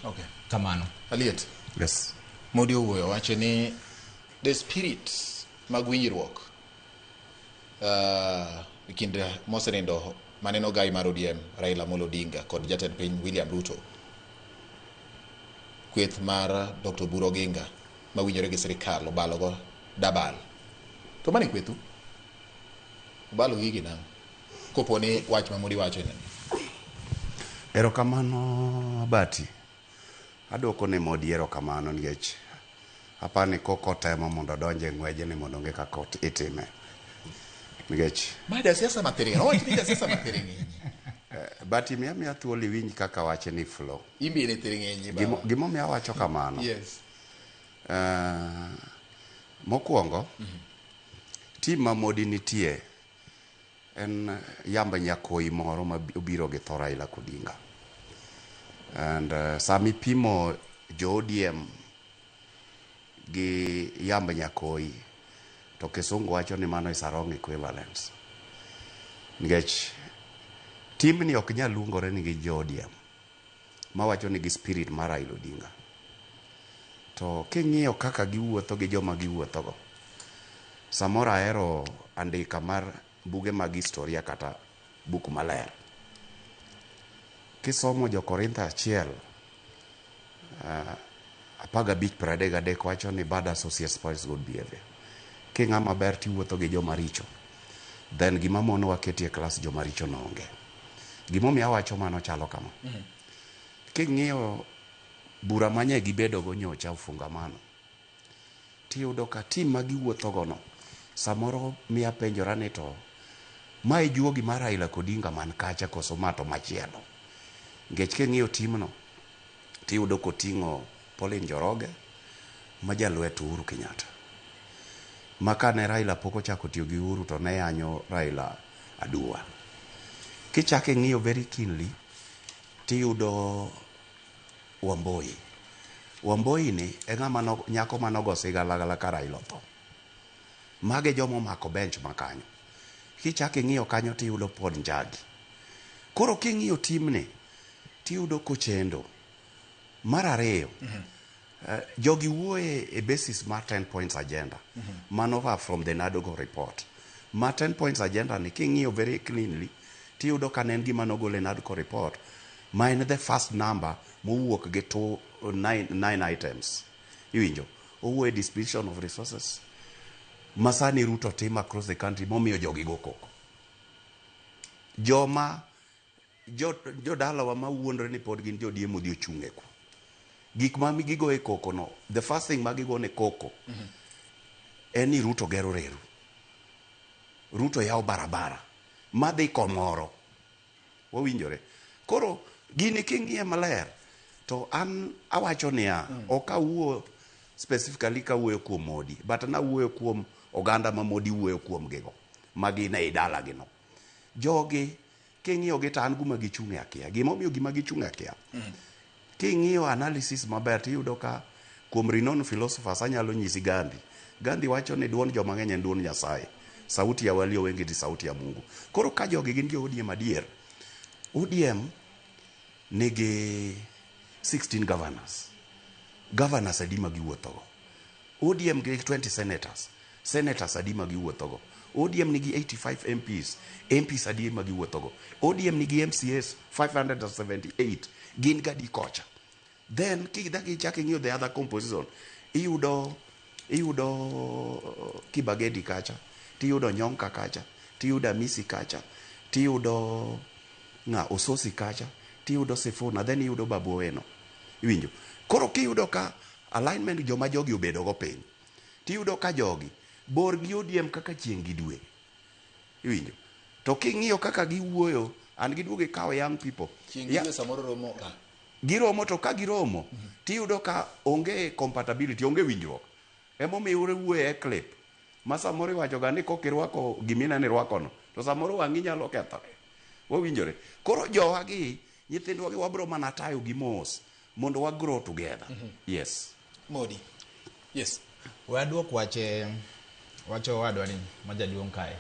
Okay. Kamano. Aliet. Yes. Modi owuoyo wacho ni the spirit mag winjruok e kind mosenindo maneno gai mar ODM Raila Amolo Odinga kod jatend piny William Ruto, kweth mar Dr. Oburu Oginga mawinjore gi sirikal obalogo dabal. To mano e kwethu? Obalo gigi nang'o? Kopo ni wach ma Modi wacho ni. Erokamano Abati. Adwoko ne Modi erokamano nikech apani kok otemo mondo odonj e ng'wejni mondo ong'e kaka itime. Nikech Ma jasiasa mathiring'inyi. Owach ni jasiasa mathiring'inyi. Bati miya miya thuolo iwinj kaka wachni flow. In be in e thiring'inyi baba. Gimomiyo awacho kamano. Mokwongo, team ma Modi nitie en yamb nyakoi moro ma obiro gi tho Raila Odinga. And sama ipimo jo ODM gi yamb nyakoi to kisungu wacho ni mano is a wrong equivalence. Nikech team ni ok nyal luongore ni gin jo ODM mawacho ni gi spirit mar Raila Odinga. To king'iyo kaka giwuotho gi joma giwuotho go, samoro ahero andika mar buge mag historia kata buk maler. Kisomo jo Korintho achiel 15:33 wacho ni bad associates spoils good behavior. King'ama ber tiwuotho gi joma richo, then gima monowa keti e class joma richo no onge. Gimomiyo awacho mano chalo kama. King'iyo bura manye gibedo go nyocha Ufungamano, tiyudo ka team ma giwuotho go no, samoro miya penjora ni to mae juogi mar Raila Odinga man kacha koso ma to machielo. Nikech king'iyo team no, tiyudo koting'o Pauline Njoroge ma jalwet Uhuru Kenyatta. Ma kane Raila pok ochako tiyo gi Uhuru to ne yanyo Raila aduwa. Kichako ing'iyo very keenly, tiyudo Wamboi. Wamboi ni e ng'ama no, nyako manogo sigalagala ka Raila otho. Mage joma omako bench ma kanyo. Kichako ing'iyo kanyo tiyudo Paul Njagi. Koro king'iyo team ni, tiyudo kochendo. Mar ariyo, jogi wuoye e basis mar 10 points agenda. Mano va from the NADCO report. Ma 10 points agenda ni king'iyo very cleanly, tiyudo ka ne en gima nogol e NADCO report, ma en the first number mowuok gi 9 items. Iwinjo? Owuoyo e distribution of resources. Ma sani Ruto timo across the country momiyo jogi go koko. Joma jodalawa ma wuondore ni pod gin jo ODM odhi ochung' e ku. Gik ma gigo e koko no, the first thing ma gigo ne koko en ni Ruto gero reru. Ruto yawo barabara madhi komoro. Wawinjore. Koro gini king'iye maler to an awacho niya, ok awuo specifically kawuoyo kuom Modi, but nawuoyo kuom oganda ma Modi wuoyo kuom gigo, ma gin ei dalagi no. Jogi king'iyo gi to an guma gichung'e akia. Gimomiyo gima gichung'e akia. King'iyo analysis maber tiyudo ka kuom renowned philosophers anyalo nyisi Gandhi. Gandhi wacho ni duond joma ng'eny en duond Nyasaye. Sauti ya walio wengi ni sauti ya Mungu. Koro ka jogi gin jo ODM adier, ODM nigi 16 governors. Governors adi ma giwuothogo? ODM nigi 20 senators. Senators adi ma giwuothogo? ODM nigi 85 MPs. MPs adi ma giwuothogo? ODM nigi MCAs 578. Gin gadi kocha. Then kidhi ichako ing'iyo the other composition, iyudo Kibagedi kacha, tiyudo Nyonka kacha, tiyudo Amisi kacha, tiyudo ng'a Ososi kacha, tiyudo Sifuna, then iyudo Babu Owino. Iwinjo? Koro kiyudo ka alignment joma jogi obedo go piny, tiyudo ka jogi bor gi ODM kaka chieng' gi dwe. Iwinjo? To king'iyo kaka giwuoyo, and giduogo ikawo young people. Chieng' gi dwe samoro romo ka. Giromo to ka giromo, tiyudo ka onge compatibility, onge winjruok. Emomiyo ure wuoyo e clip. Ma samoro iwacho ga ni kokirwako gimineno irwako no, to samoro wang'i nyalo kethore. Wawinjore. Koro jowa gi, nyithindwa gi wabro mana tayo gi mos mondo wa grow together. Yes. Modi. Yes. We aduok wach wacho owadwa ni ma jaduong' kae.